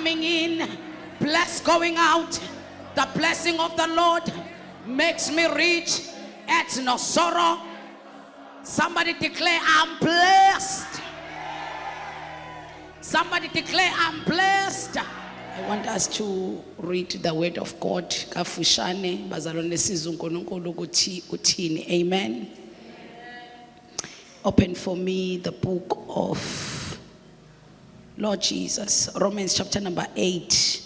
coming in, blessed going out. The blessing of the Lord makes me rich, adds no sorrow. Somebody declare, I'm blessed. Somebody declare, I'm blessed. I want us to read the word of God. Kafushane, bazalwane sizwe uNkulunkulu ukuthi uthini. Amen. Open for me the book of Lord Jesus, Romans chapter number 8,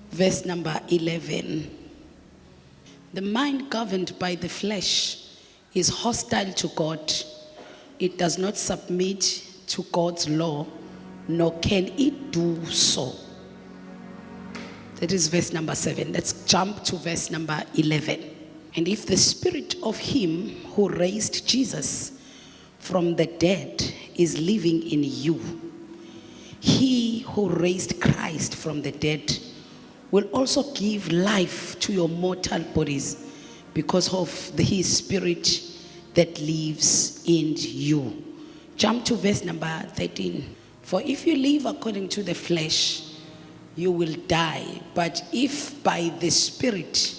verse number 11. The mind governed by the flesh is hostile to God. It does not submit to God's law, nor can it do so. That is verse number 7. Let's jump to verse number 11. And if the spirit of him who raised Jesus from the dead is living in you, he who raised Christ from the dead will also give life to your mortal bodies because of his spirit that lives in you. Jump to verse number 13. For if you live according to the flesh, you will die. But if by the Spirit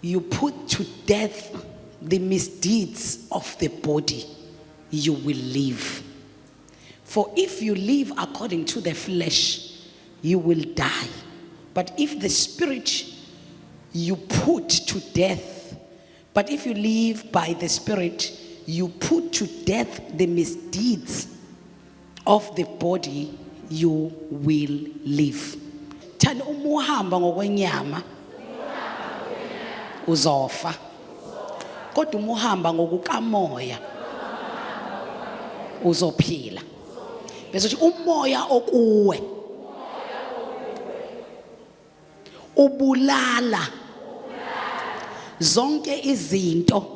you put to death the misdeeds of the body, you will live. For if you live according to the flesh, you will die. But if the Spirit you put to death, but if you live by the Spirit, you put to death the misdeeds of the body, you will live. Thani uma uhamba ngokwenyama uzofa. Kodwa uma uhamba ngokukamoya uzophila. Bese uthi umoya okuwe ubulala zonke izinto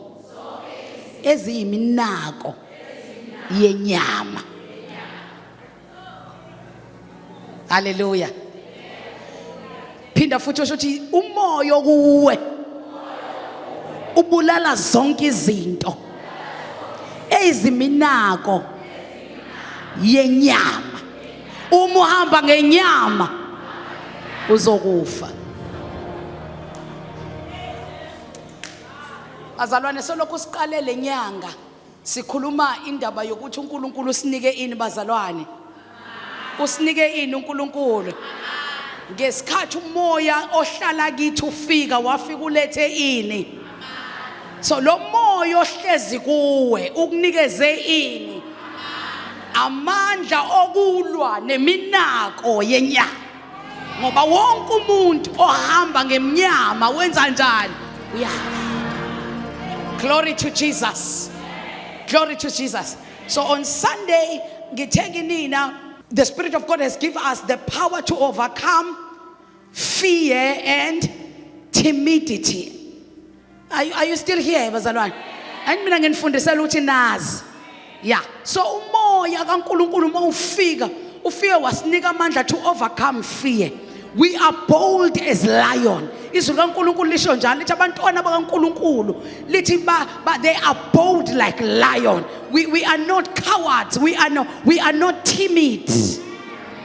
eziyiminako yenyama. Haleluya. Phinda futhi usho ukuthi umoya okuwe ubulala zonke izinto eziminako yenyama. Uma uhamba ngenyama uzokufa. Bazalwane solokhu siqale lenyanga sikhuluma indaba yokuthi uNkulunkulu usinike ini bazalwane. Usinike ini uNkulunkulu? Ngesikhathi umoya ohlala kithi ufika wafika ulethe ini? So lo moya ohlezi kuwe ukunikeze ini? Amandla okulwa neminako yenyama. Ngoba wonke umuntu ohamba ngemnyama wenza njani? Uyafa. Glory to Jesus. Glory to Jesus. So on Sunday ngithe kinina the Spirit of God has given us the power to overcome fear and timidity. Are you still here bazalwane? Angithi mina nginifundisela ukuthi nazi. Yeah. So umoya kaNkuluNkulu uma ufika, ufike wasinika amandla to overcome fear. We are bold as lion. Izwi likaNkuluNkulu lisho njalo lithi abantwana bakaNkuluNkulu lithi ba, ba they are bold like lion. We are not cowards. We are not timid.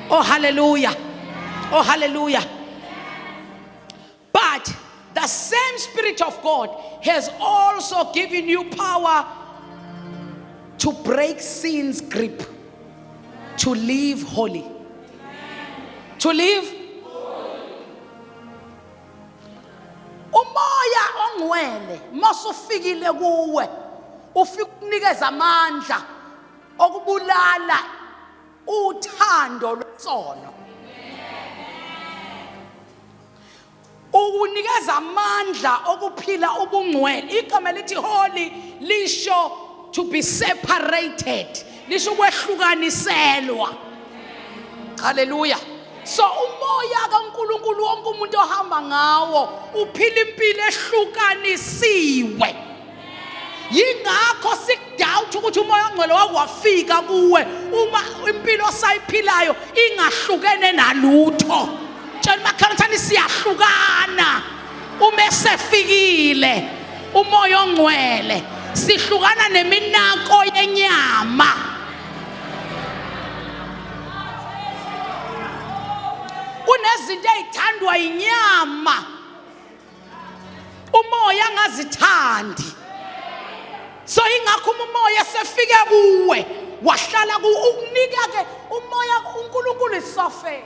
Oh hallelujah. Oh hallelujah. But the same Spirit of God has also given you power to break sin's grip, to live holy. To live umoya ongcwele masufikile kuwe ufika ukunikeza amandla okubulala uthando lwesono ukunikeza amandla okuphila ubungcwele. Igama lithi holy lisho to be separated, lisho ukwehlukaniselwa. Haleluya. So umoya kaNkuluNkulu wonke umuntu ohamba ngawo uphila impilo ehlukanisiwe. Yingakho sikudoubt ukuthi umoya ongcwele wakwafika kuwe uma impilo osayiphilayo ingahlukene nalutho. Tshela umakhelwane siyahlukana uma esefikile umoya ongcwele, sihlukana neminako yenyama. Kunezinto ezithandwa inyama. Umoya angazithandi. So ingakho uma umoya sefike kuwe wahlala ku ukunika ke umoya uNkulunkulu isofela.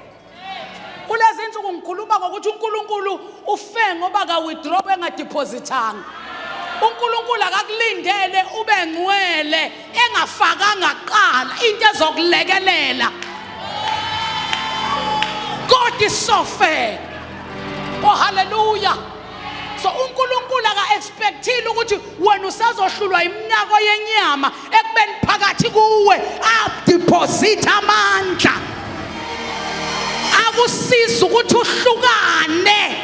Kulezi insuku ngikhuluma ngokuthi uNkulunkulu ufe ngoba ka withdraw engadepositanga. uNkulunkulu akakulindele ube ngcwele engafakanga kuqala into ezokulekelela. God is so fair. Oh hallelujah. So uNkulunkulu aka expectile ukuthi wena usazohlulwa iminako yenyama ekubeni phakathi kuwe a deposit amandla. Akusiza ukuthi uhlukane.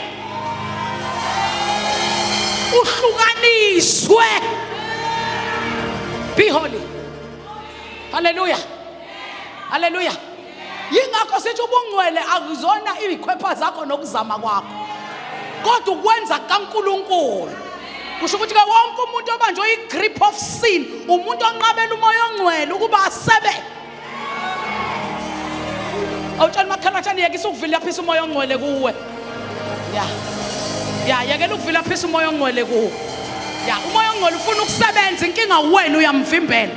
Uhlukaniswe. Be holy. Hallelujah. Hallelujah. Yingakho sithi ubungcwele akuzona izikhwepha zakho nokuzama kwakho. Kodwa ukwenza kaNkuluNkulu. Kusho ukuthi ke wonke umuntu obanjwe i-grip of sin, umuntu onqabela umoya ongcwele ukuba asebe. Awutshela umakhelwane yekisa ukuvilaphisa umoya ongcwele kuwe. Ya. Ya, yekela ukuvilaphisa umoya ongcwele kuwe. Ya, umoya ongcwele ufuna ukusebenza inkinga wena uyamvimbela.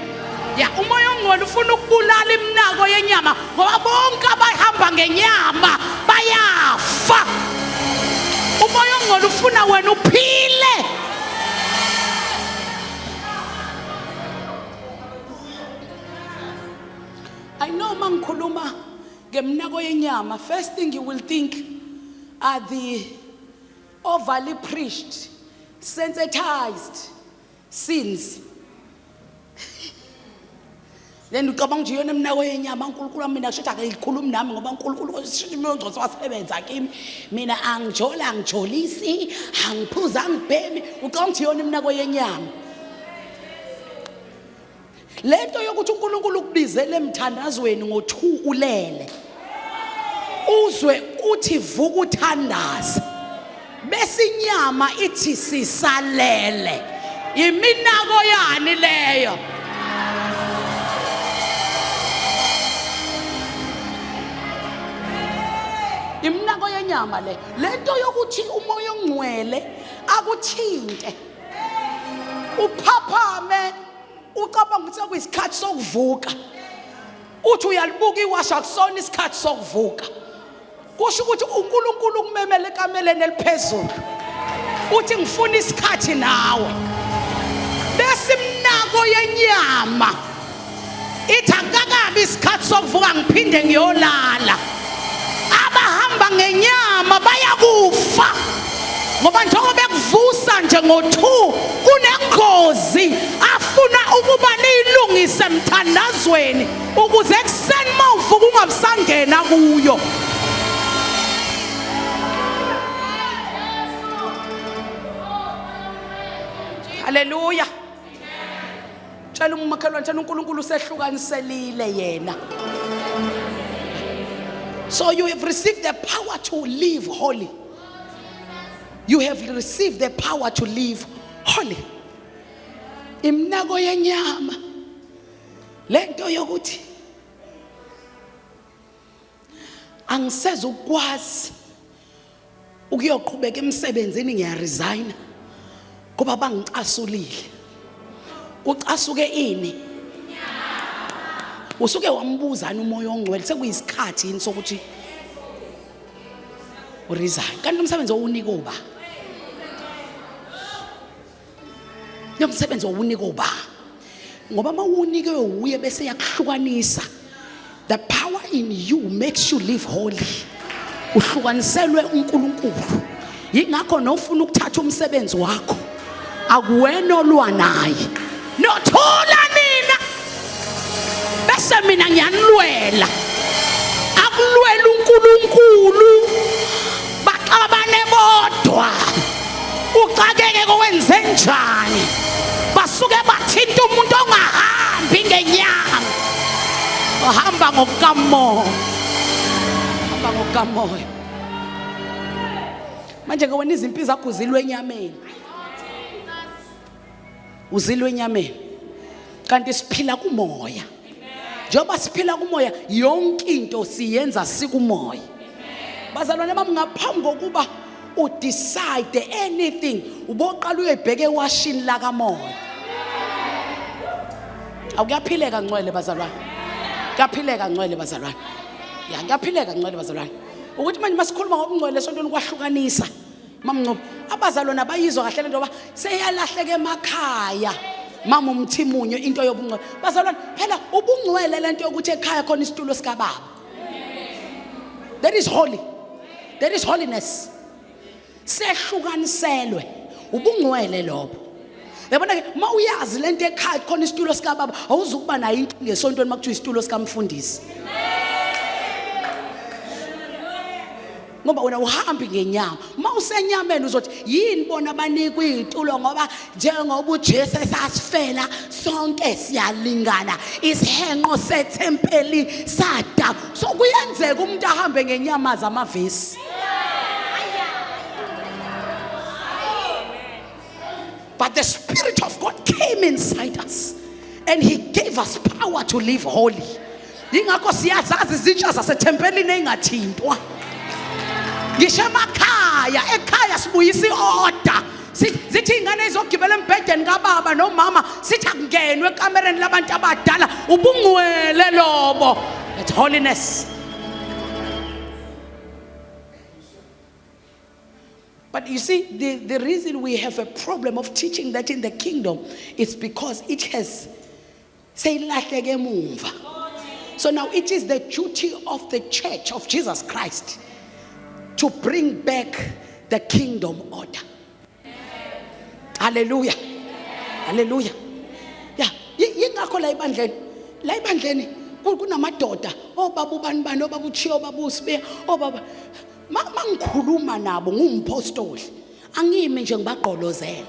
Ya, umoya ongcwele ufuna ukubulala iminako yenyama ngoba bonke abahamba ngenyama bayafa. Umoya ongcwele ufuna wena uphile. I know mangikhuluma ngemnako yenyama first thing you will think are the overly preached sensitized sins then ucabanga nje iyona emnako yenyama uNkulunkulu mina kusho ukuthi akayikhulumi nami ngoba uNkulunkulu ongcoso wasebenza kimi mina angijola angijolisi angiphuza angibhemi ucabanga ukuthi iyona imnako yenyama lento yokuthi uNkulunkulu ukubizele emthandazweni ngo2 ulele uzwe uthi vuka uthandaze bese inyama ithi sisalele iminako yani leyo iminako yenyama le lento yokuthi umoya ongcwele akuthinte uphaphame ucabanga ukuthi sekuyisikhathi sokuvuka uthi uyalibuka iwasha kusona isikhathi sokuvuka kusho ukuthi uNkulunkulu ukumemele ekameleni eliphezulu uthi ngifuna isikhathi nawe bese imnako yenyama ithi akukakabi isikhathi sokuvuka ngiphinde ngiyolala abahamba ngenyama bayakufa ngoba njengoba ekuvusa nje ngo-2 kunengozi afuna ukuba niyilungise emthandazweni ukuze ekuseni uma uvuka ungabusangena kuyo haleluya tshela umakhelwane tshela uNkulunkulu usehlukaniselile yena so you have received the power to live holy you have received the power to live holy imnako yenyama lento yokuthi angiseze ukwazi ukuyoqhubeka emsebenzini ngiyaresign kuba bangicasulile kucasuke ini usuke wambuza umoya ongcwele sekuyisikhathi yini sokuthi uresign kanti umsebenzi owunika uba lo msebenzi owunika uba ngoba uma uwunike wuye bese yakuhlukanisa the power in you makes you live holy uhlukaniselwe uNkulunkulu yingakho nofuna ukuthatha umsebenzi wakho akuwena olwa naye nothula nina bese mina ngiyanilwela akulwela uNkulunkulu baxabane bodwa uxakeke kowenze njani basuke bathinta umuntu ongahambi ngenyama ohamba ngokukamoya hamba ngokukamoya manje ke wena izimpi zakho zilwe enyameni uzilwe enyameni kanti siphila kumoya njengoba siphila kumoya yonke into siyenza sikumoya Bazalwane bami, ngaphambi kokuba udecide anything, uboqala uyoyibheka ewashini lakamoya. Awukuyaphileka ngcwele bazalwane, kuyaphileka ngcwele bazalwane, ya kuyaphileka ngcwele bazalwane. Ukuthi manje masikhuluma ngobungcwele esontweni kwahlukanisa mamncobo, abazalwane abayizwa kahle lento ngoba seyalahleka emakhaya. Mama umthimunye into yobungcwele bazalwane, phela ubungcwele lento yokuthi ekhaya khona isitulo sikababa. That is holy, that is holiness. Sehlukaniselwe ubungcwele lobo. Yabona ke, uma uyazi lento ekhaya khona isitulo sikababa, awuzukuba nayo inkinga esontweni makuthiwa isitulo sikamfundisi, ngoba wena uhambi ngenyama. Uma usenyameni uzothi yini bona banikwa iy'tulo, ngoba njengoba uJesu esasifela sonke siyalingana, isihenqo sethempeli sada. So kuyenzeka umuntu ahambe ngenyama zamavesi. But the Spirit of God came inside us and he gave us power to live holy. Yingakho siyazazi izitsha zasethempelini engathintwa. Ngisho emakhaya, ekhaya sibuyisa iorder. Zithi ingane izogibela embhedeni kababa nomama, sithi akungenwe ekamereni labantu abadala. Ubungcwele lobo. That's holiness. But you see, the reason we have a problem of teaching that in the kingdom is because it has seyilahleke emumva. So now it is the duty of the church of Jesus Christ to bring back the kingdom order. Hallelujah. Hallelujah. Yeah, yingakho la ibandleni, la ibandleni kunamadoda, obaba ubani bani, obaba uChiyo, obaba uSibiya, obaba mangikhuluma nabo ngumpostoli, angimi nje ngibagqolozela.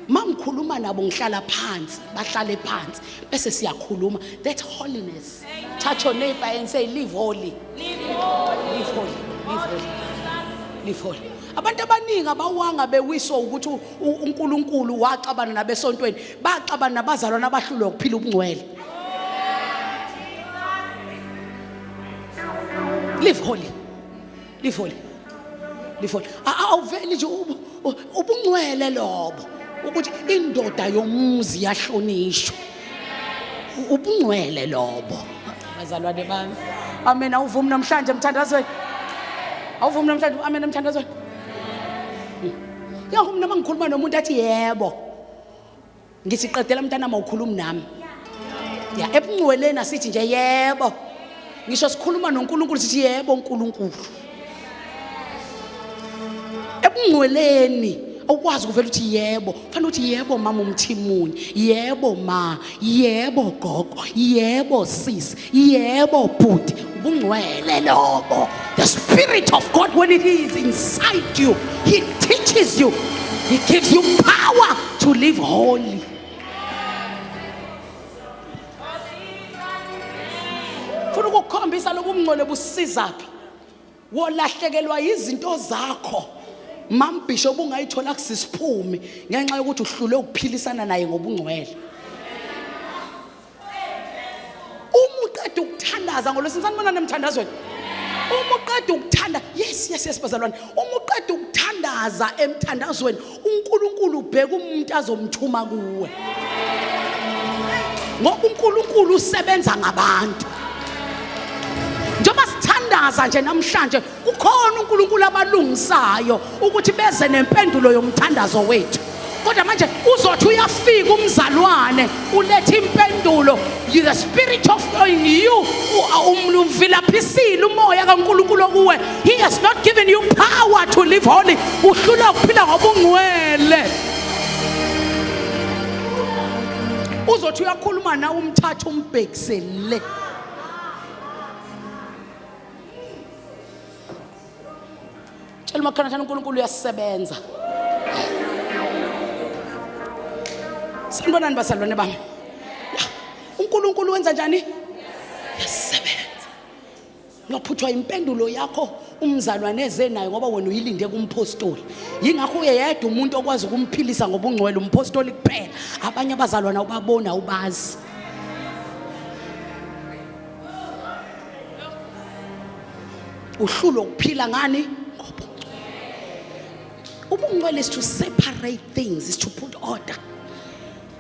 Mangikhuluma nabo ngihlala phansi, bahlale phansi, bese siyakhuluma. That's holiness. Touch your neighbor and say, live holy. Live holy. Live holy. Live holy. Live holy. Abantu abaningi abawanga bewiswa ukuthi uNkulunkulu waxabana nabesontweni, baxabana nabazalwane abahlulwe ukuphila ubungcwele. Live holy. Live holy. Live holy. Awuveli nje ubungcwele lobo ukuthi indoda yomuzi yahlonishwa. Ubungcwele lobo. Bazalwane bami. Amen. Awuvumi namhlanje emthandazweni? Awuvumi namhlanje? Amen emthandazweni. Yangakho mina mangikhuluma nomuntu athi yebo, ngithi qedela mntanami, awukhulumi nami. Ya, ebungcweleni asithi nje yebo. Ngisho sikhuluma noNkulunkulu sithi yebo uNkulunkulu. Ebungcweleni awukwazi ukuvela uthi yebo, fanele uthi yebo mama umthimunye, yebo ma, yebo gogo, yebo sis, yebo bhuti. Ubungcwele lobo. The Spirit of God, when it is inside you, he teaches you, he gives you power to live holy. Funa ukukhombisa lobungcwele busizaphi. Wolahlekelwa izinto zakho mambhisho obungayithola kusisiphumi ngenxa yokuthi uhlule ukuphilisana naye ngobungcwele. Uma uqeda ukuthandaza ngolwesine, sanibonani emthandazweni. Uma uqeda ukuthanda, yes yes yes bazalwane, uma uqeda ukuthandaza emthandazweni, uNkulunkulu ubheka umuntu azomthuma kuwe, ngoba uNkulunkulu usebenza ngabantu. Njengoba sithandaza nje namhlanje, kukhona uNkulunkulu abalungisayo ukuthi beze nempendulo yomthandazo wethu. Kodwa manje uzothi uyafika umzalwane uletha impendulo, the spirit of in you umvilaphisile umoya kaNkulunkulu okuwe. He has not given you power to live holy. Uhlula ukuphila ngobungcwele. Uzothi uyakhuluma nawe umthatha umbhekise le. Tshela umakhelwane uNkulunkulu uyasebenza. Sanibonani bazalwane bami. UNkulunkulu wenza njani? Uyasebenza. Ungaphuthwa impendulo yakho umzalwane eze nayo ngoba wena uyilinde kumpostoli. Yingakho uyedwa umuntu okwazi ukumphilisa ngobungcwele, umpostoli kuphela. Abanye abazalwana ubabona ubazi. Uhlulwa ukuphila ngani? Ngobungcwele. Ubungcwele is to separate things, is to put order.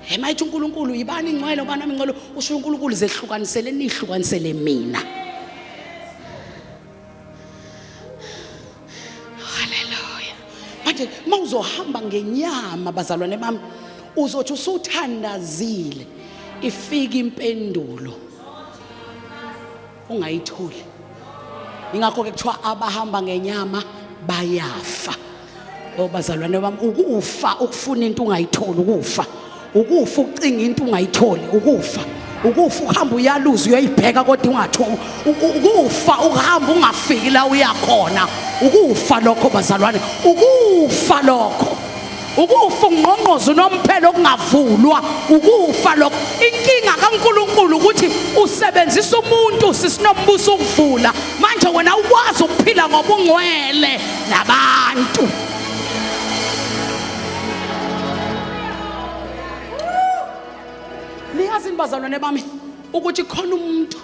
Emayithi uNkulunkulu yibani ingcwele ubani ingcwele usho uNkulunkulu zehlukanisele nihlukanisele mina. Hallelujah. Manje mawuzohamba ngenyama bazalwane bami uzothi usuthandazile ifika impendulo ungayitholi. Ingakho ke kuthiwa abahamba ngenyama bayafa. Oh bazalwane bami ukufa ukufuna into ungayitholi ukufa. Ukufa ucinga into ungayitholi ukufa. Ukufa uhamba uyaluza uyoyibheka kodwa ungatholi. Ukufa uhamba ungafiki la uyakhona. Ukufa lokho bazalwane. Ukufa lokho. Ukufa ungqongqoza unomphelo okungavulwa ukufa lokho. Inkinga kaNkuluNkulu ukuthi usebenzisa umuntu sisinombuso ukuvula. Manje wena ukwazi ukuphila ngobungcwele nabantu. Niyazi bazalwane bami ukuthi khona umuntu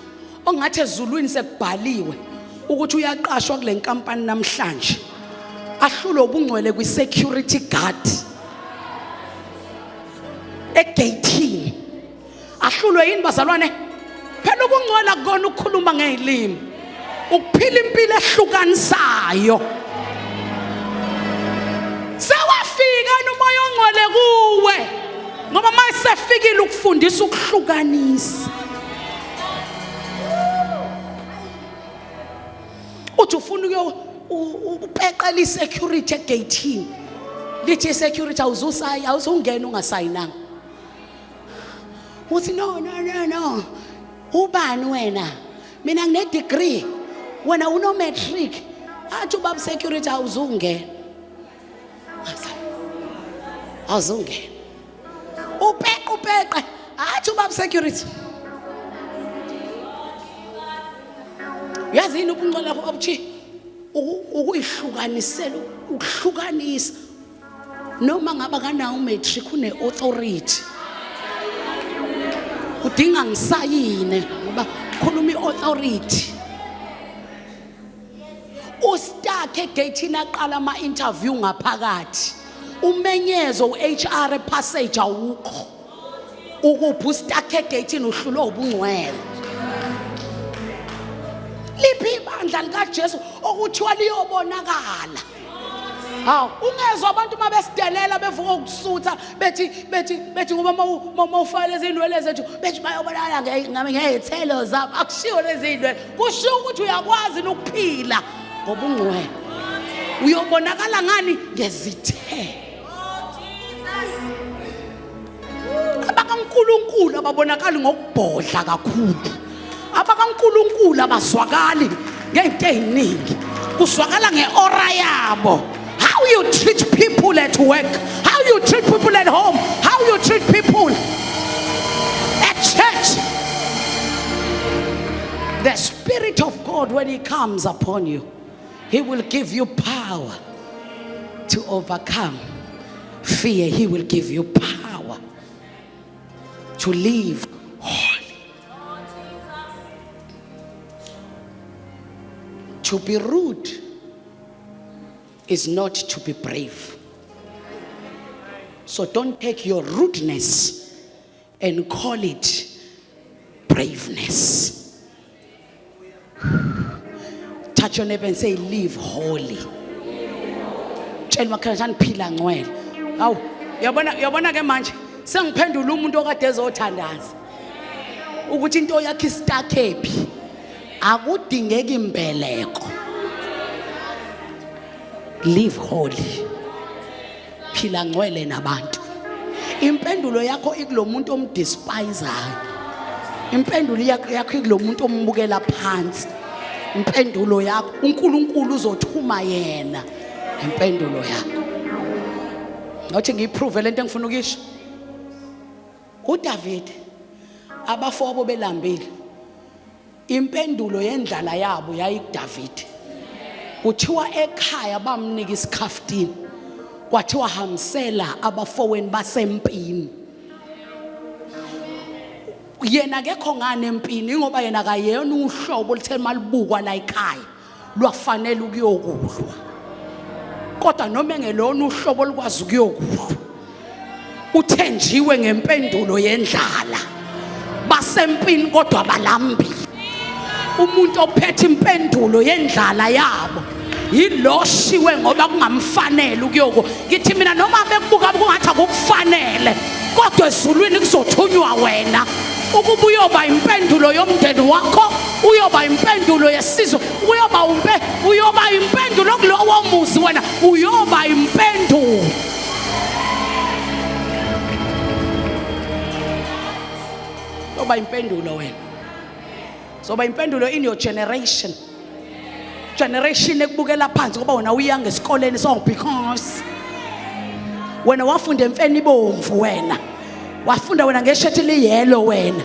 ongathi ezulwini sekubhaliwe ukuthi uyaqashwa kule nkampani namhlanje ahlulwe ubungcwele kwi-security guard egeyithini ahlulwe yini bazalwane phela ubungcwele akukona ukukhuluma ngey'limi ukuphila impilo ehlukanisayo sewafika umoya ongcwele kuwe ngoba uma esefikile ukufundisa ukuhlukanisa uthi ufuna ukuyo upeqela i-security egeyithini lithi i-security awuzusayi awuzungena ungasayinanga uthi no no no no ubani wena mina ngine-degree wena uno-matric athi ubaba security awuzungena awuzungena upeqe upeqe athi ubaba security yazi yini ubungcwele lakho obuthi ukuyihlukanisela ukuhlukanisa noma ngaba kanawo umatric une authority udinga ngisayine ngoba khuluma iauthority ustark egate aqala ama interview ngaphakathi umenyezo uHR passage awukho ukuphi ustark egate uhlulwe ubungcwele liphi ibandla likaJesu okuthiwa liyobonakala hawu ungezwa abantu uma besidelela bevuka ukusutha bethi bethi bethi ngoba uma ufake lezi zinwele zethu bethi bayobonakala ngey'thelo zabo akushiwo lezi zinwele kushiwo ukuthi uyakwazi ukuphila ngobungcwele uyobonakala ngani ngezithelo abakaNkulunkulu ababonakali ngokubhodla kakhulu abakaNkulunkulu abazwakali ngento eziningi kuzwakala ngeora yabo how you treat people at work how you treat people at home how you treat people at church the spirit of God when he comes upon you he will give you power to overcome fear. He will give you power to live holy. To be rude is not to be brave. So don't take your rudeness and call it braveness. Touch your neighbor and say, live holy. Tshela umakhelwane phila ngcwele. Hawu, uyabona uyabona ke manje sengiphendula umuntu okade ezothandaza. Ukuthi into yakhe istakephi. Akudingeki imbeleko. Live holy. Phila ngcwele nabantu. Impendulo yakho ikulomuntu omdespisayo. Impendulo yakho ikulomuntu ombukela phansi. Impendulo yakho uNkulunkulu uzothuma yena impendulo yakho. Ngathi ngiyiprove lento engifuna ukisho. uDavid abafowabo belambile. Impendulo yendlala yabo yayikuDavid. Kuthiwa ekhaya bamnika isikhaftini. Kwathiwa hambisela abafoweni basempini. Yena akekho ngane empini ngoba yena akayena uhlobo oluthe malibukwa la ekhaya. lwafanele ukuyokulwa. Kodwa noma engelona uhlobo olukwazi ukuyokulwa, uthenjiwe ngempendulo yendlala. Basempini kodwa balambile. Umuntu ophethe impendulo yendlala yabo yiloshiwe ngoba kungamfanele ukuyoko. Ngithi mina noma bekubuka kungathi akukufanele, kodwa ezulwini kuzothunywa wena ukuba uyoba impendulo yomndeni wakho, uyoba impendulo yesizwe, uyoba umpe uyoba impendulo kulowo muzi, wena uyoba impendulo. Uyoba impendulo wena. Zoba impendulo in your generation. Generation ekubukela phansi ngoba wena uyanga esikoleni, so because wena wafunda emfeni ibomvu, wena wafunda wena ngeshethi liyelo wena.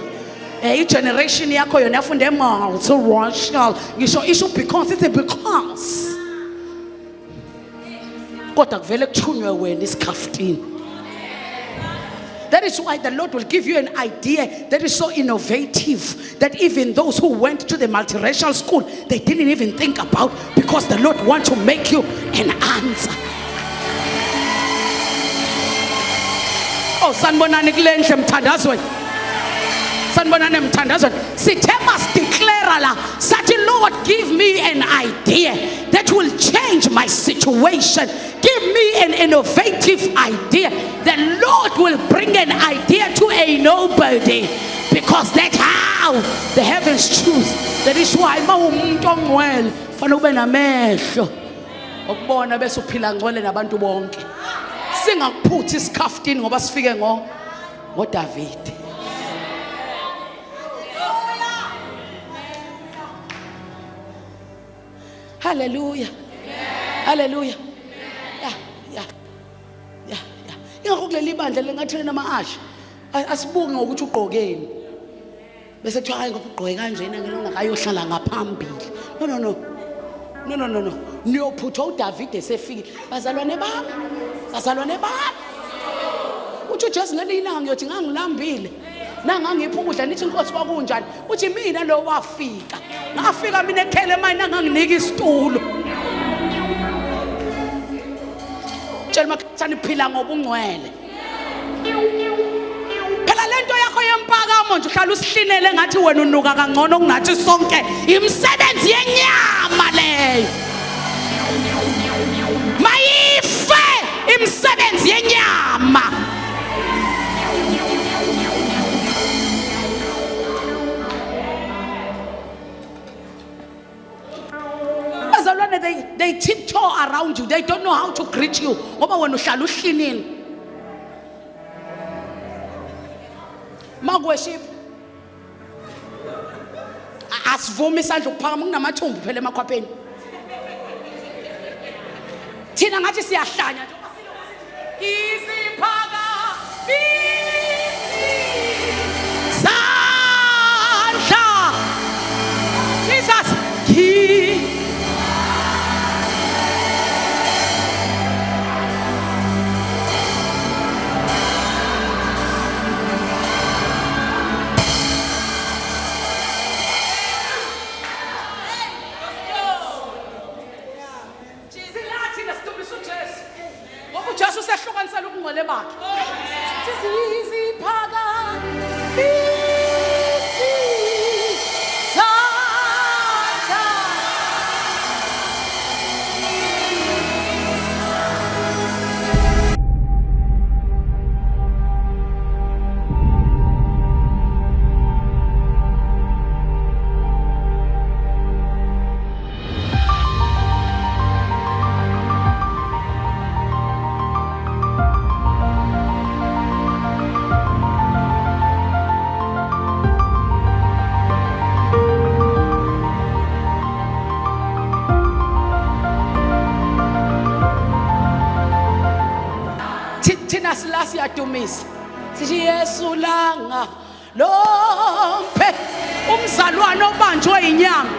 I-generation yakho yona yafunda e-multiracial, ngisho isho because it's a because, kodwa kuvele kuthunywe wena isikhafutini. That is why the Lord will give you an idea that is so innovative that even those who went to the multiracial school, they didn't even think about, because the Lord wants to make you an answer. Oh, sanibonani kule ndlu emthandazweni. Sanibonani emthandazweni. Sithe must declare la, sathi, Lord, give me an idea that will change my situation. Give me an innovative idea. The Lord will bring an idea to a nobody, because that's how the heavens choose. That is why mawumuntu ongcwele fanele ube namehlo okubona bese uphila ngcwele nabantu bonke. Singakuphuthi isikhafutini ngoba sifike ngo ngoDavid. Hallelujah. Hallelujah. Yeah, yeah. Yeah, yeah. Ingakho kuleli bandla lengathi lena ama-asha asibuki ngokuthi ugqokeni. Bese kuthiwa hayi ngoba ugqoke kanjena ngelona akayohlala ngaphambili. No, no, no. No, no, no, no. Niyophuthwa uDavid esefikile. Bazalwane bami. Bazalwane bami. Uthi uJesu ngelinye ilanga ngiyothi ngangilambile. Nangangipha ukudla, nithi inkosi kwakunjani? Uthi mina lo wafika. Ngafika mina ekhele manje nanganginika isitulo. Tshela makhathani phila ngobungcwele. Phela lento yakho yempakamo nje uhlala usihlinele ngathi wena unuka kangcono kungathi sonke, imisebenzi yenyama leyo. Mayife imisebenzi yenyama. Bazalwane, they tiptoe around you. They don't know how to greet you ngoba wena uhlala uhlinile. Maku-worship asivumi isandla ukuphakama, kunamathumbu phela emakhwapheni. Thina ngathi siyahlanya njengoba isiphaka sandla Jesus he. Silathi nesidumisa uJesu. Ngoba uJesu usehlukanisela ubungcwele bakhe. Siziphaka sandla. Thina sila siyadumisa, sithi Yesu langa lomphe umzalwane obanjwe inyama.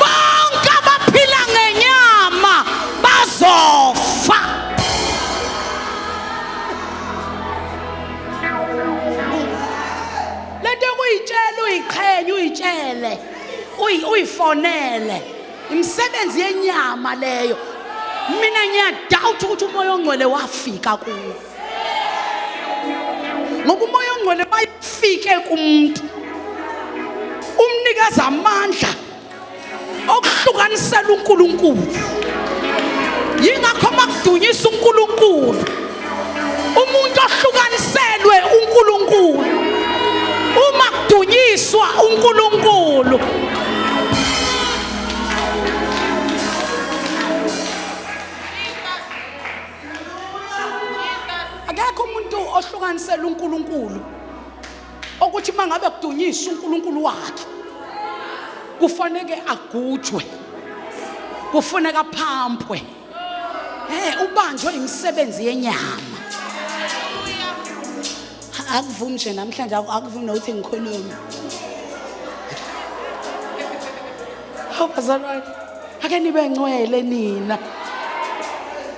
Bonke abaphila ngenyama bazofa. Uyifonele, uyifonele imisebenzi yenyama leyo. Mina ngiyadoubt ukuthi uMoya oNgcwele wafika kuwo, ngoba uMoya oNgcwele bayifike kumuntu umnikeza amandla okuhlukanisela uNkulunkulu. Yingakho makudunyisa uNkulunkulu, umuntu ohlukaniselwe uNkulunkulu, uma kudunyiswa uNkulunkulu, akekho umuntu ohlukanisela uNkulunkulu okuthi mangabe kudunyiswa uNkulunkulu wakhe kufaneke agujwe, kufuneka aphampwe, ubanjwe imisebenzi yenyama. Akuvumi nje namhlanje, akuvumi nokuthi ngikhulume. Hawu bazalwane, ake nibe ngcwele nina.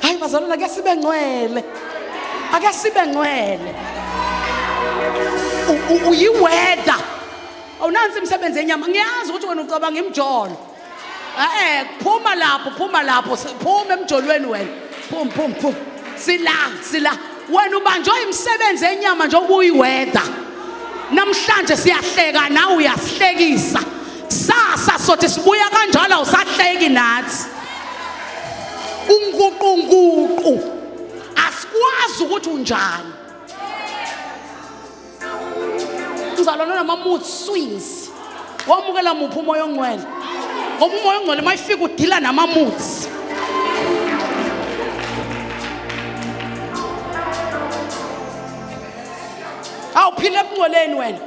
Hayi bazalwane, ake sibe ngcwele, ake sibe ngcwele. Uyiweather, awunansi imisebenzi yenyama. Ngiyazi ukuthi wena ucabanga imjolo. Eh, phuma lapho, phuma lapho, phuma emjolweni wena. Phum phum phum, sila sila. Wena ubanjwe imisebenzi yenyama nje ubuyiweather. Namhlanje siyahleka nawe uyasihlekisa, kusasa sothi sibuya kanjalo awusahleki nathi. Unguqunguqu, asikwazi ukuthi unjani. Mzalwane onama-mood swings, wamukela muphi uMoya oNgcwele? Ngoba uMoya oNgcwele uma ifika udila nama-moods. Awuphile ebungcweleni wena,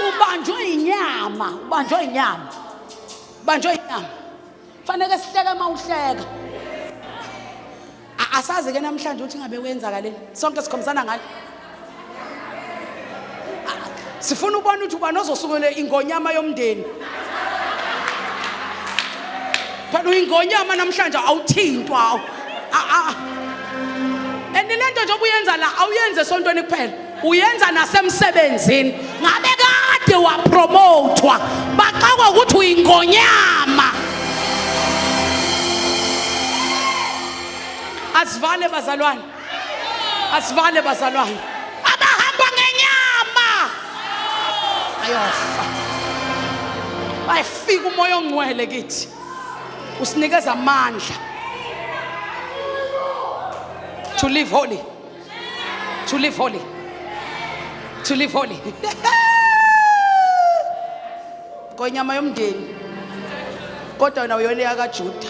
ubanjwe inyama, ubanjwe inyama, ubanjwe inyama. Fanele sihleke uma uhleka. Asazi ke namhlanje ukuthi ngabe kwenzakaleni. Sonke sikhombisana ngayo, sifuna ubona ukuthi ubani ozosukele ingonyama yomndeni. Phela uyingonyama namhlanje, awuthintwa. And le nto nje obuyenza la, awuyenze esontweni kuphela, uyenza nasemsebenzini. Ngabe kade wapromothwa, baxakwa ukuthi uyingonyama. Asivale bazalwane, asivale bazalwane. Abahamba ngenyama ayofa. Bayifika uMoya oNgcwele kithi, usinikeza amandla to live holy, to live holy, to live holy. Konyama yomndeni, kodwa wena uyona yakaJuda,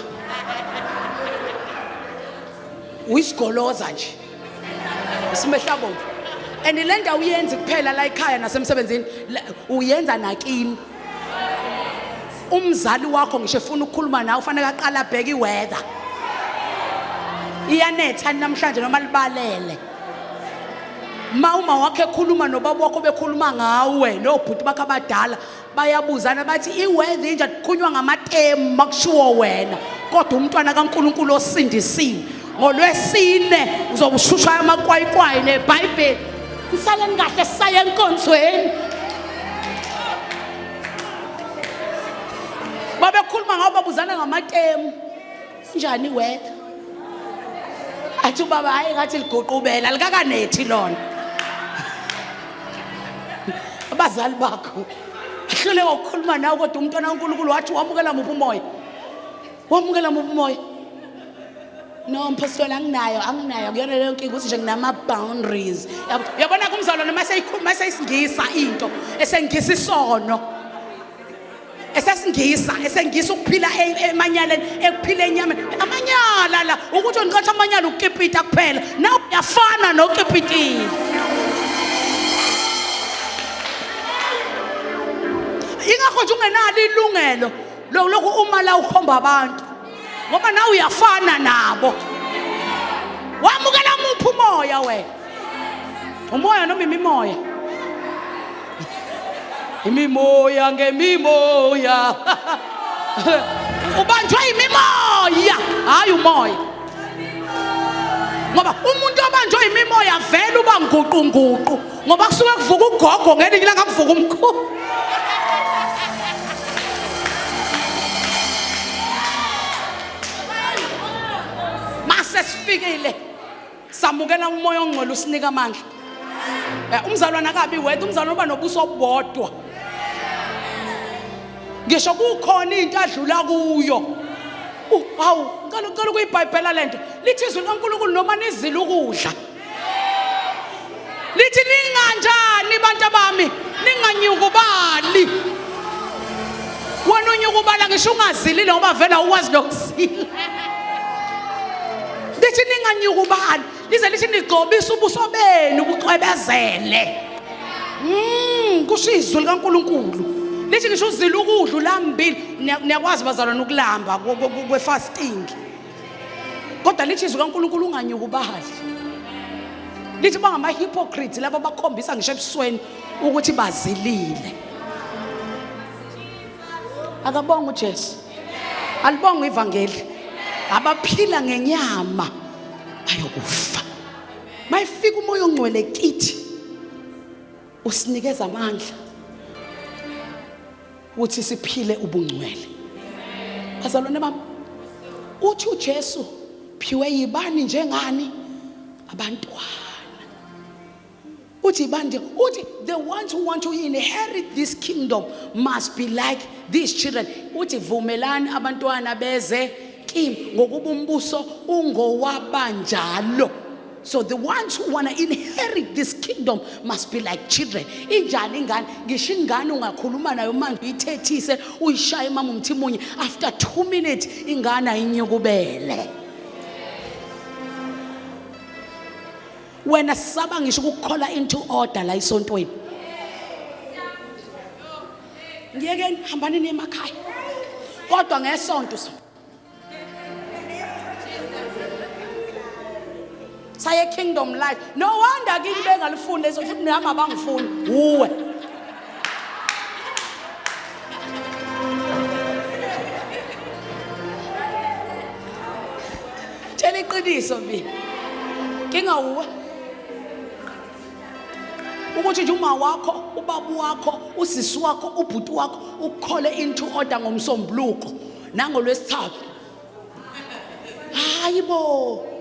uyisigoloza nje, isimehlabomvu. And le ndawo uyenzi kuphela la ekhaya nasemsebenzini, uyenza nakini. Umzali wakho ngisho efuna ukukhuluma nawe, ufanele aqala abheke iweather, iyanetha namhlanje noma libalele. Ma uma wakhe ekhuluma nobaba wakho, bekhuluma ngawe nobhuti bakho abadala, bayabuzana bathi iweather inja, kukhulunywa ngamatemu makushiwo wena. Kodwa umntwana kaNkulunkulu osindisiwe, ngolwesine uzobe ushushwa amakwayikwayi neBhayibheli. Nisaleni kahle, sisaye enkonzweni. Babekhuluma ngawo, babuzana ngamatemu, njani iweather? Athi ubaba, hayi, ngathi liguqubela likakanethi lona. Abazali bakho ahluleka ukukhuluma nawe, kodwa umntwana kaNkulunkulu wathi wamukela muphi umoya? Wamukela muphi umoya? No mpostoli, anginayo, anginayo kuyona leyo nkinga, ukuthi nje nginama-boundaries. Uyabona kumzalwane uma seyikhuluma eseyisingisa into, esengisa isono, esesingisa, esengisa ukuphila emanyaleni, ekuphila enyameni, amanyala la ukuthi ngicathi amanyala ukukipita kuphela, nawe uyafana nokipitile. Ingakho nje ungenalo ilungelo lokhu uma la ukhomba abantu, ngoba nawe uyafana nabo. Wamukela muphi umoya wena? Umoya noma imimoya? Imimoya ngemimoya, ubanjwe imimoya, hayi umoya. Ngoba umuntu obanjwe imimoya vele uba nguqunguqu, ngoba kusuke kuvuka ugogo ngelinye ilanga, kuvuka umkhulu. Sesifikile samukela umoya ongcwele usinika amandla. Umzalwane akabi wedwa, umzalwane uba nobuso obubodwa. Ngisho kukhona into adlula kuyo. Hawu, ngicela ucela ukuyibhayibhela lento. Lithi izwi likaNkulunkulu noma nizila ukudla. Lithi ninganjani bantu bami, ninganyukubali. Wena unyukubala ngisho ungazilile ngoba vele awukwazi nokuzila. Lithi ninganyukubali, lize lithi nigcobisa ubuso benu bucwebezele. Kusho izwi likaNkulunkulu. Lithi ngisho uzila ukudla ulambile, niyakwazi bazalwane ukulamba kwe-fasting. Kodwa lithi izwi kaNkulunkulu unganyukubali. Lithi bangama-hypocrites laba bakhombisa ngisho ebusweni ukuthi bazilile. Akabonge uJesu. Alibonge ivangeli. Abaphila ngenyama bayokufa. Mayifika umoya ongcwele kithi usinikeza amandla ukuthi siphile ubungcwele. Bazalwane bami, uthi uJesu phiwe yibani njengani abantwana. Uthi yibani nje, uthi the ones who want to inherit this kingdom must be like these children. Uthi vumelani abantwana beze kimi ngokuba umbuso ungowabanjalo. So the ones who want to inherit this kingdom must be like children. Injani ingane? Ngisho ingane ungakhuluma nayo manje uyithethise uyishaye mama umthimunye after 2 minutes ingane ayinyukubele. Wena saba ngisho ukukhola into order la isontweni. Ngiyekeni hambani niye emakhaya. Kodwa ngesonto so saye kingdom life. No wonder kini bengalifuni leso futhi nami abangifuni. Uwe. Tshela iqiniso mina. Kinga uwe. Ukuthi nje uma wakho, ubaba wakho, usisi wakho, ubhuti wakho ukukhole into order ngomsombuluko nangolwesithathu. Hayibo.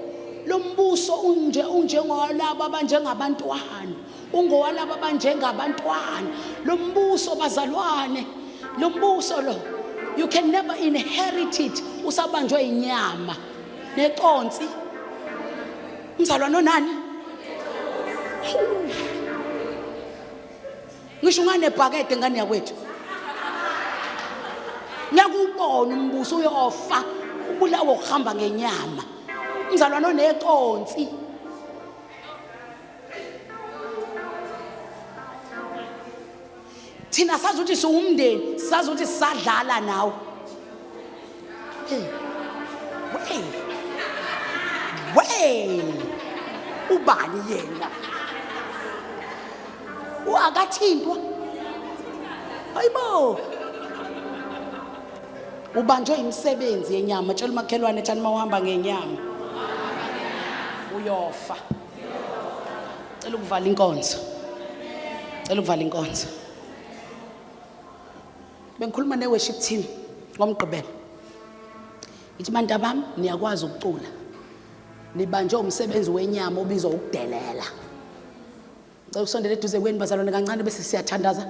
Lo mbuso unje unjengowalabo abanjengabantwana. Ungowalabo abanjengabantwana. Lo mbuso bazalwane, lo mbuso lo you can never inherit it usabanjwe inyama neconsi. Umzalwane onani? Ngisho unganebhakede ngane yakwethu. Ngeke ubone umbuso uyofa ubulawe ukuhamba ngenyama. Umzalwane oneconsi. Thina sazi ukuthi siwumndeni, sazi ukuthi sisadlala nawe. Hey. Hey. Wey. Ubani yena? Uakathintwa. Hayibo. Ubanjwe imisebenzi yenyama, tshela umakhelwane thani mawuhamba ngenyama. Uyofa. Cela ukuvala inkonzo. Cela ukuvala inkonzo. Bengikhuluma ne-worship team ngoMgqibelo. Ngithi bantu bami niyakwazi ukucula. Nibanjwe umsebenzi wenyama obizwa ukudelela. Ngicela ukusondela eduze kwenu bazalwane kancane bese siyathandaza.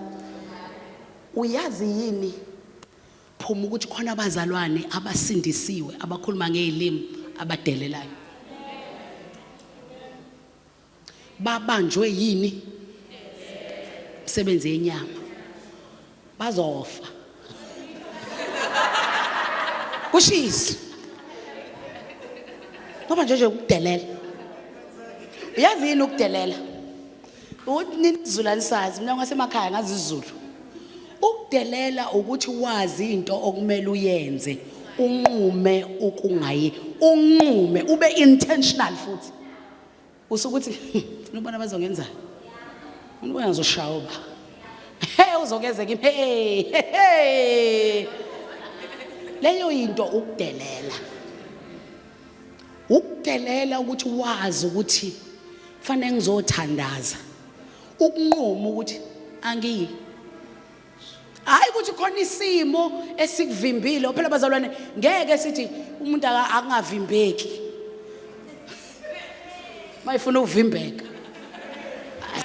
Uyazi yini phuma ukuthi khona abazalwane abasindisiwe abakhuluma ngezilimi abadelelayo. Babanjwe yini? Umsebenzi yenyama. Bazofa. Kushisa. Ngoba nje nje ukudelela. Uyazi yini ukudelela? Ukuthi nizulu alisazi, mina ngasemakhaya ngazi isiZulu. Ukudelela ukuthi wazi into okumele uyenze, unqume ukungayi, unqume ube intentional futhi. Usukuthi nubona bazongenzani? Unibona ngizoshaya uba. Hey uzokeze kimi. Hey hey. Leyo into ukudelela. Ukudelela ukuthi wazi ukuthi fanele ngizothandaza. Ukunquma ukuthi angiyi. Hayi ukuthi khona isimo esikuvimbile. Phela bazalwane ngeke sithi umuntu akungavimbeki. Mayifuna ukuvimbeka.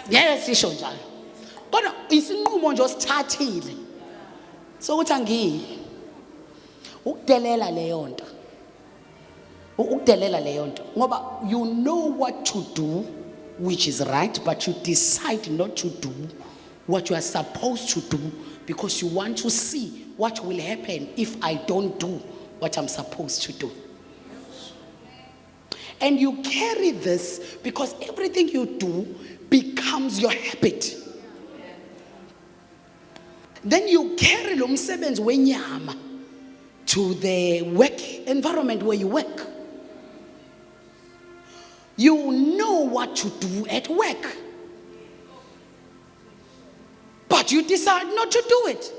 Ngeke sisho njalo. Kodwa isinqumo nje osithathile sokuthi angiyi. Ukudelela leyo nto. Ukudelela leyo nto ngoba you know what to do which is right, but you decide not to do what you are supposed to do because you want to see what will happen if I don't do what I'm supposed to do. And you carry this because everything you do becomes your habit. Then you carry lo msebenzi wenyama to the work environment where you work. You know what to do at work, but you decide not to do it.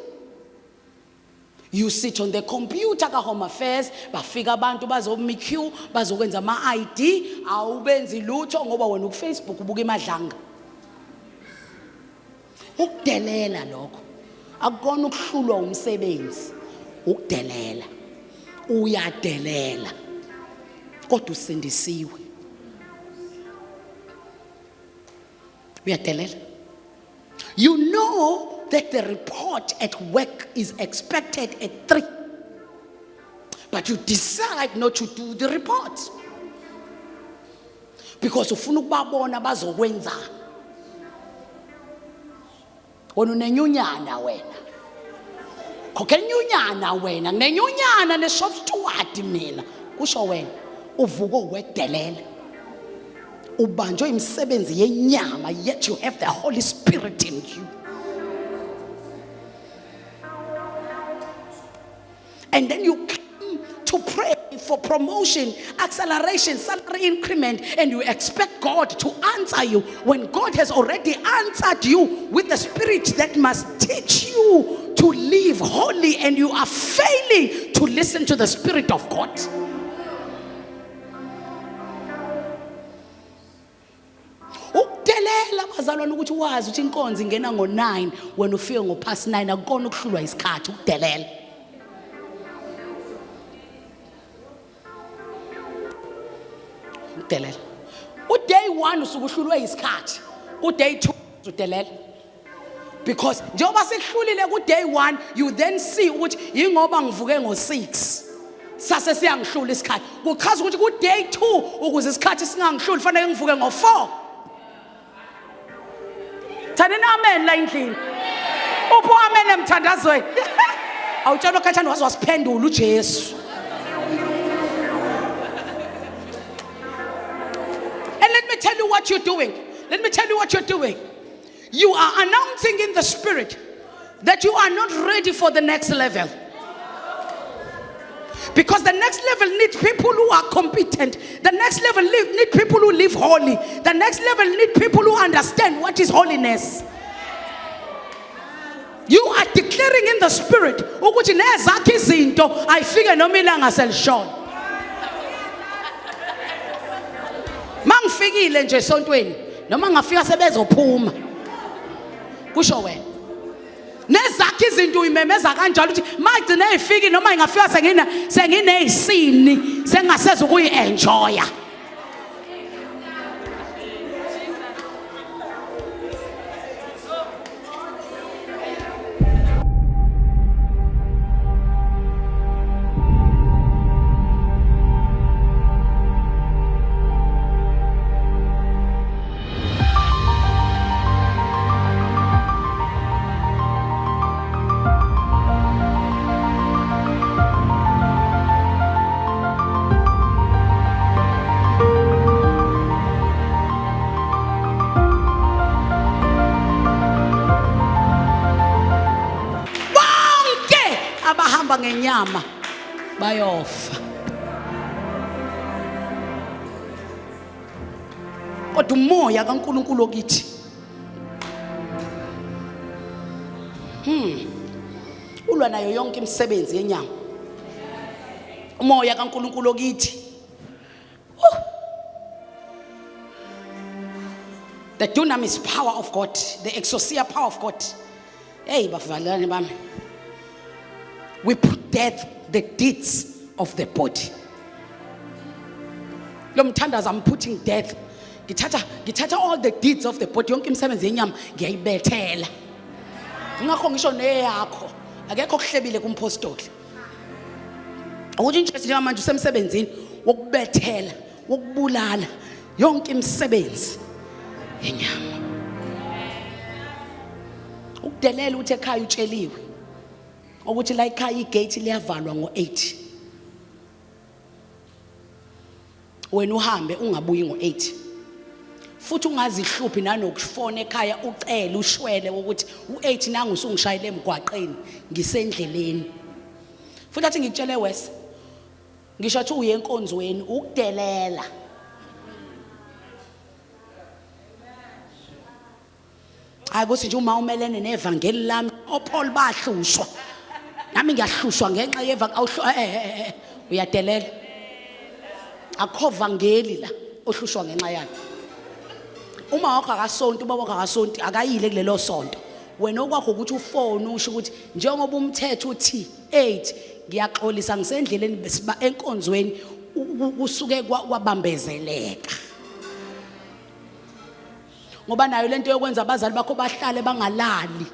You sit on the computer ka-Home Affairs, bafika abantu bazoma queue, bazokwenza ama-ID, awubenzi lutho ngoba wena uku-Facebook ubuka imadlanga. Ukudelela lokho. Akukona ukuhlulwa umsebenzi, ukudelela. Uyadelela. Kodwa usindisiwe. Uyadelela. You know that the report at work is expected at 3. But you decide not to do the report. Because ufuna ukubabona bazokwenzani. Wena unenyunyana wena. Khokhe inyunyana wena, nginenyunyana ne-shop steward mina. Kusho wena uvuko wedelela. Ubanjwe imisebenzi yenyama, yet you have the Holy Spirit in you. And then you come to pray for promotion, acceleration, salary increment, and you expect God to answer you when God has already answered you with the spirit that must teach you to live holy, and you are failing to listen to the Spirit of God. Ukudelela bazalwane ukuthi wazi ukuthi inkonzo ingena ngo9 wena ufike ngo-past 9, akukona ukuhlulwa isikhathi, ukudelela. Ukudelela. Uday 1 usuke uhlulwe isikhathi, uday 2 udelela. Because njengoba sekuhlulile ku day 1, you then see ukuthi ingoba ngivuke ngo6 sase siyangihlula isikhathi. Kuchaza ukuthi ku day 2 ukuze isikhathi singangihluli fanele ngivuke ngo4. Thanini amen la endlini. Uphi amen emthandazweni? Awutshela okhathana waze wasiphendula uJesu. And let me tell you what you're doing. Let me tell you what you're doing. You are announcing in the spirit that you are not ready for the next level. Because the next level needs people who are competent. The next level need people who live holy. The next level need people who understand what is holiness. You are declaring in the spirit ukuthi nezakho izinto ayifike noma ilanga selishona. Mangifikile nje esontweni noma ngafika sebezophuma. Kusho wena. Nezakho izinto uyimemeza kanjalo ukuthi magcine ezifiki noma ingafika sengina senginezisini sengaseza ukuyi-enjoya. Bonke abahamba ngenyama bayofa, kodwa umoya kaNkuluNkulu okithi ulwa nayo yonke imisebenzi yenyama. Umoya kaNkuluNkulu okithi, the dunamis power of God, the exousia power of God. Hey bavalane bami, we put death the deeds of the body. Lo mthandazo, I'm putting death. Ngithatha ngithatha all the deeds of the body, yonke imisebenzi yenyama ngiyayibethela. Ngakho ngisho neyakho akekho okuhlebile kumpostoli. Ukuthi nje njengamanje usemsebenzini wokubethela, wokubulala yonke imisebenzi yenyama. Ukudelela ukuthi ekhaya utsheliwe ukuthi la ekhaya igate liyavalwa ngo-8. Wena uhambe ungabuyi ngo-8 futhi ungazihluphi nanokufona ekhaya ucele ushwele ukuthi u-8 nangu usungishayele emgwaqeni ngisendleleni. Futhi athi ngikutshele wes, ngisho athi uye enkonzweni ukudelela. Hayi ukuthi nje uma umelene nevangeli lami oPaul bahlushwa, nami ngiyahlushwa ngenxa yevangeli. Uyadelela, akukho vangeli la ohlushwa ngenxa yalo. Uma wakho akasonti, ubaba wakho akasonti, akayile kulelo sonto, wena okwakho ukuthi ufone usho ukuthi njengoba umthetho uthi 8 ngiyaxolisa ngisendleleni besiba enkonzweni, kusuke kwabambezeleka. Ngoba nayo lento yokwenza abazali bakho bahlale bangalali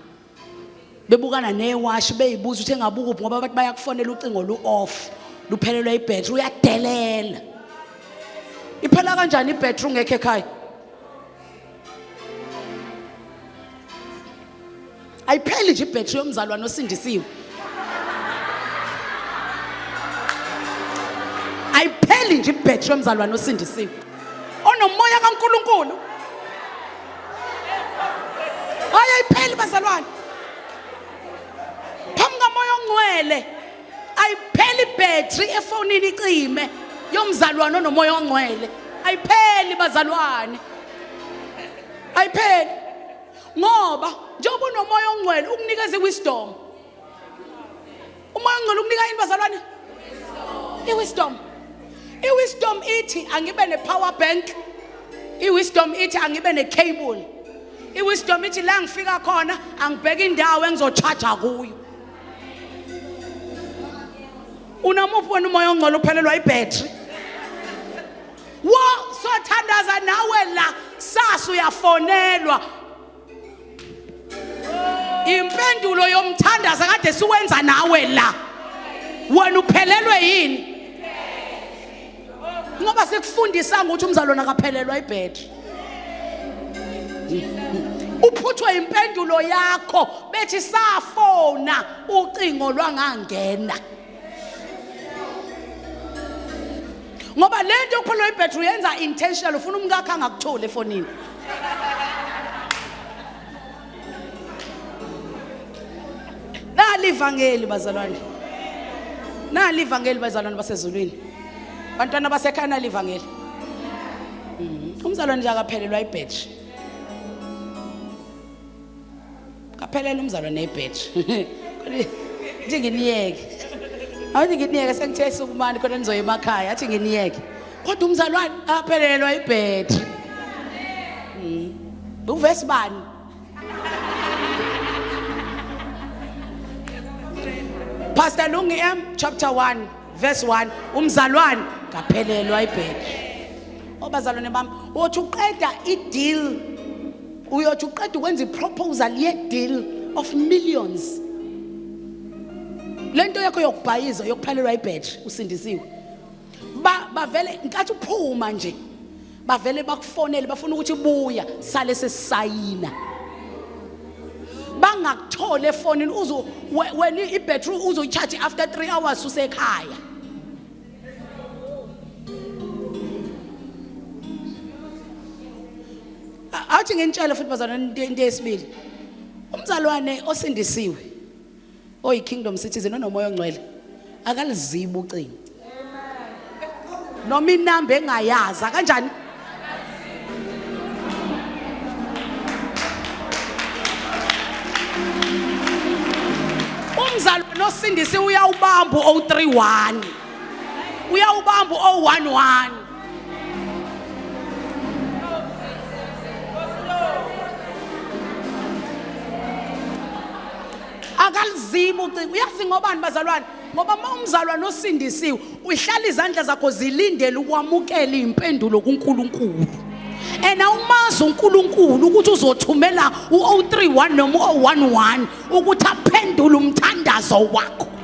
bebukana newashi beyibuza ukuthi engabuka uphi, ngoba abantu bayakufonela ucingo lu-off, luphelelwa ibhetri. Uyadelela, iphela kanjani ibhetri ungekho ekhaya? Ayipheli nje ibhetri yomzalwane osindisiwe, ayipheli nje ibhetri yomzalwane osindisiwe onomoya kaNkulunkulu. Hayi, ayipheli bazalwane, phambi kamoya ongcwele ayipheli ibhetri efonini icime yomzalwane onomoya ongcwele. Ayipheli bazalwane, ayipheli, ngoba njengoba unomoya ongcwele ukunikeza iwisdom. Umoya ongcwele ukunika yini bazalwane? Iwisdom. Iwisdom ithi angibe ne-power bank, iwisdom ithi angibe ne-cable, iwisdom ithi la ngifika khona angibheke indawo engizochaja kuyo. Unamuphi wena umoya ongcwele uphelelwa ibhetri? Wo sothandaza nawe la sasa uyafonelwa impendulo yomthandazo kade siwenza nawe la, wena uphelelwe yini? Ngoba sikufundisanga ukuthi umzalwane akaphelelwa ibhetri. Uphuthwe impendulo yakho bethi safona ucingo lwangangena, ngoba le nto yokuphelelwa ibhetri uyenza intentional, ufuna umkakho angakutholi efonini. Nali ivangeli bazalwane, nali ivangeli bazalwane basezulwini, bantwana basekhaya, nali ivangeli. Umzalwane nje akaphelelwa ibhetri, kaphelela umzalwane ibhetri. Nje nginiyeke, awuthi nginiyeke, sengithe sukumani khona nizoya emakhaya, athi nginiyeke, kodwa umzalwane aphelelwa ibhetri. Uvesi bani? Pastor Lungi M chapter 1 verse 1, umzalwane kaphelelwa ibhetri. Obazalwane bami, uthi uqeda i-deal, uyothi uqeda ukwenza i-proposal ye-deal of millions, lento yakho yokubhayiza yokuphelelwa ibhetri usindisiwe, bavele nkathi uphuma nje bavele bakufonele, bafuna ukuthi buya sale sesisayina, bangakuthole efonini. Uzo wena ibhetri uzoyicharge after 3 hours usekhaya. Athi nginitshele futhi bazalwane, into yesibili, umzalwane osindisiwe oyi-kingdom citizen onomoya ongcwele akalizibi ucingo noma inamba engayazi akanjani. Umzalwane osindisiwe uyawubamba u-031, uyawubamba u-011. Akalizibi ucingo. Uyazi ngobani bazalwane? Ngoba uma umzalwane osindisiwe uhlala izandla zakho zilindele ukwamukela impendulo kuNkulunkulu, And awumazi uNkulunkulu ukuthi uzothumela u031 noma u011 ukuthi aphendule umthandazo wakho.